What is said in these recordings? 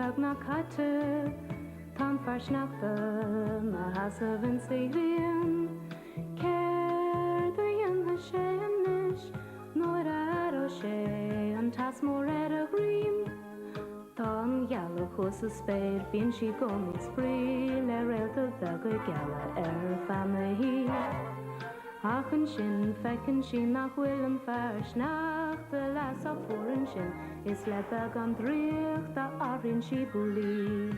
beagnach caite. Tá an fear sneachta 'na sheasamh insa ghrian. Céard a dhéanfaidh sé anois nuair a aireoidh sé an teas mór ar a dhroim? Tá an ghealach thuas sa spéir, bíonn sí i gcónaí ag spraoi le réalta beaga geala ar feadh na hoíche. Ach ansin feiceann sí nach bhfuil an fear sneachta leath sách fuar ansin is le beagán draíochta athraíonn sí Booley.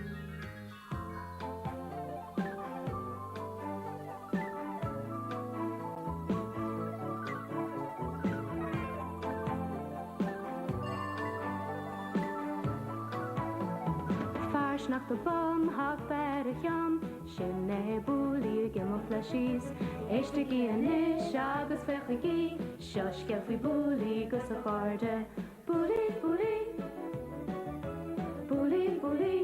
Fear sneachta bán, hata ar a cheann, sin é Booley ag imeacht leis síos. Éistigí anois agus féachaigí, seo scéal faoi Booley 'gus a chairde. Booley, Booley. Booley, Booley.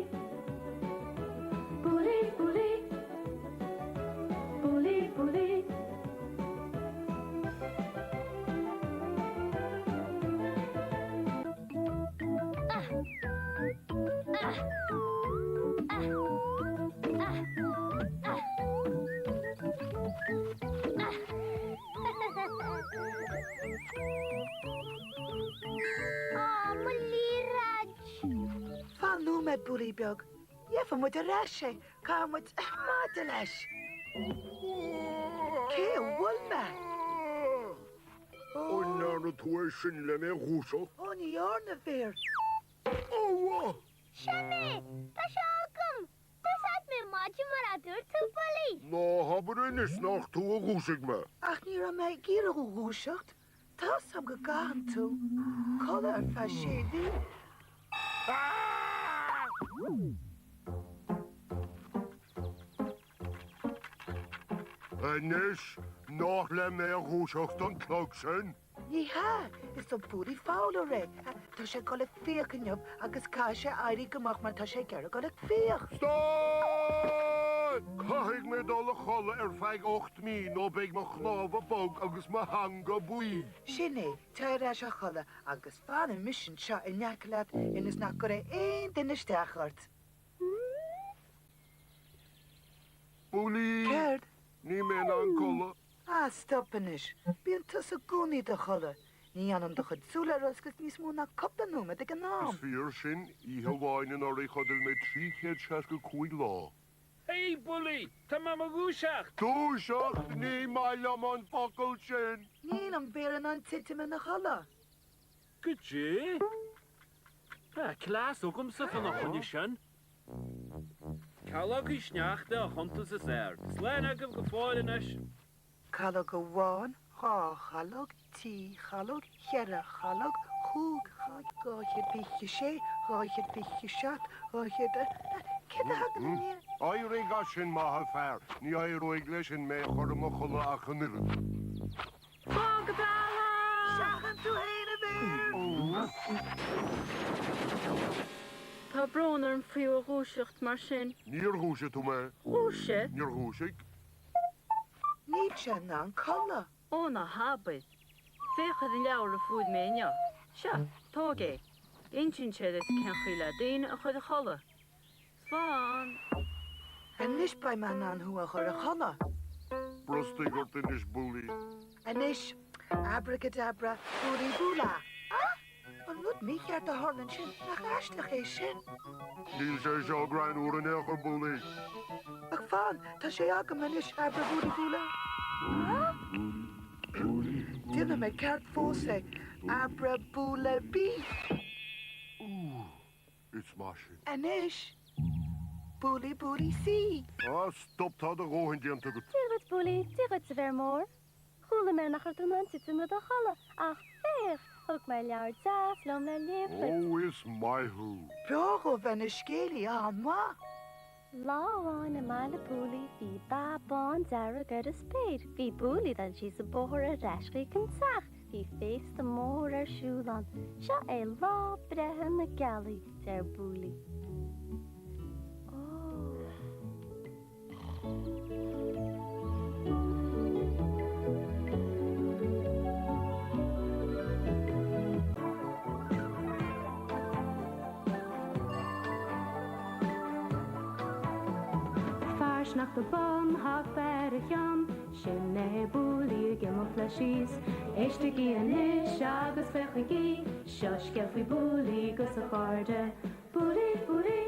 Booley, Booley. Booley, Booley. Á, mo liathróid! Fan nóiméad, Booley beag. Gheobhaidh muid ar ais é. Caithfidh muid maide leis. Cé a bhuail mé? An ndearna tú é sin le mé a dhúiseacht? Ó, ní dhearna, a Bhéir. Ó! Sin é! Tá sé agam! D'úsáid mé maide mar a dúirt tú, Booley! Ná habair anois nach tú a dhúisigh mé! Ach ní raibh mé ag iarraidh thú a dhúiseacht. Tá's a'm go gcaitheann tú codladh ar feadh sé mhí. Anois, nach le mé a dhúiseacht an clog sin? Ní hea, is do Booley Fowler é. Tá sé ag dul ag fiach inniu agus caithfidh sé éirí go moch mar tá sé ag iarraidh dul ag fiach. Stad! Caithfidh mé dul a chodladh ar feadh 8 mí nó beidh mo chnámha bog agus mo theanga buí. Sin é, téigh ar ais a chodladh agus fanfaidh mise anseo in aice leat ionas nach gcuirfidh aon duine isteach ort. Booley! Céard? Níl mé in ann codladh. Ah, stop anois. Bíonn tusa i gcónaí i do chodladh. Ní fhanann do chuid súl ar oscailt níos mó ná cúpla nóiméad ag an am. Is fíor sin. Oíche amháin anuraidh chodail mé 365 lá. Hey, Booley! Tá mé mo dhúiseacht! Dúiseacht? Ní maith liom an focal sin! Níl an Béar in ann titim ina chodladh. Goidé? Tá cleas agamsa fá na choinne sin. Calógaí sneachta a chuntas is fhearr. Slán agaibh go fóill anois. Calóg amháin, dhá chalóg, trí chalóg, cheithre chalóg, chúig chalóg, 226, 227, 200, céard a thagann i ndiaidh? Éirigh as sin, maith an fear. Ní éireoidh leis sin mé a chur i mo chodladh ach an oiread. Slán go bealach! Seachain tú fhéin, a Bhéir! Tá brón orm faoi thú a dhúiseacht mar sin. Níor dhúisigh tú mé. Dhúisigh? Níor dhúisigh. Níl sé in ann codladh. Ó ná habair. Féach ar an leabhar a fuair mé inniu. Seo, tóg é. Insíonn sé duit cén chaoi le daoine a chur a chodladh. Slán! Anois beidh mé in ann thú a chur a chodladh. Brostaigh ort anois, Booley. Anois, abracadabra, booley boola. Ah! An rud mícheart a tharla ansin, nach aisteach é sin? Níl sé seo greannmhar in aon chor, Booley. Ach fan, tá sé agam anois, abra booley boola. Ah! Déanfaidh mé ceart fós é, abra boola bee. Ooh. Is maith sin. Anois, Booley Booley C. Ah, stop, tá do dhóthain déanta agat. Dia dhuit, Booley, Dia dhuit, a Bhéir Mhóir. Chuala mé nach raibh tú in ann titim i do chodladh, ach féach, thug mé leabhar deas liom le léamh duit. Ó, is maith thú. B'fhearr dhó bheith ina scéalaí, an-mhaith. Lá amháin i mBaile Booley bhí ba bán dearg ar an spéir. Bhí Booley ag dul síos an bóthar ar ais chuig an teach. Bhí féasta mór ar siúl ann. Seo é lá breithe na gealaí, deir Booley. Ó! sneachta bán thart ar a cheann, sin é Booley ag imeacht leis síos. Éistigí anois agus féachaigí, seo scéal faoi Booley 'gus a chairde. Booley, Booley!